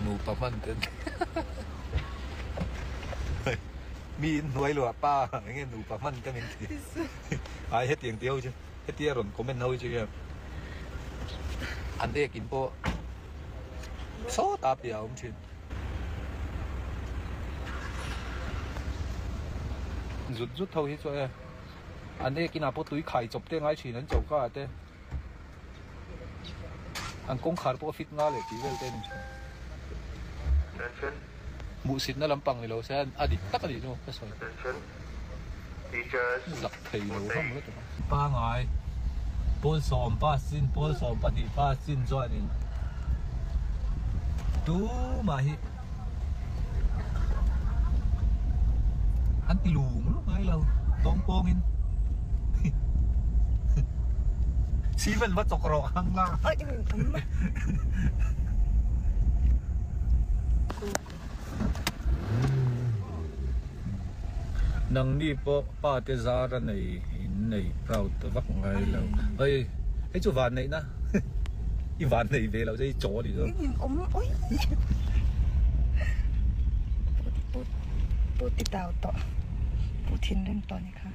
Nupa hman ten mi in hnuai lo ah pa enge nupa hman te min ti ai hetiang ti ho chu hetia rawn comment ho chu hian an ek in pawh sawtah piah a awm thin. Zut zut ho hi chu e an ek inah pawh tui khai chawp te ngai thin an choka ah te. An kawngkhar pawh a fit nga leh tih vel te a ni thin. Hmuhsitna lampang ni lo se a dik tak a nih chu ka sawi. Zak thei lo hlawm lutuk a. Pangai pawl 10 pass chin pawl 12 pass chin chuanin tumah hi an ti lung lung ngai lo tawng pawngin Steven va chawk rawh hang la Nangni pawh pa te zar a nei in nei proud vak ngai lo hei hei chu van neih na I van nei ve lo che i chaw a nih chu. Pu ti tau tawh pu thinrim tawh ni kha.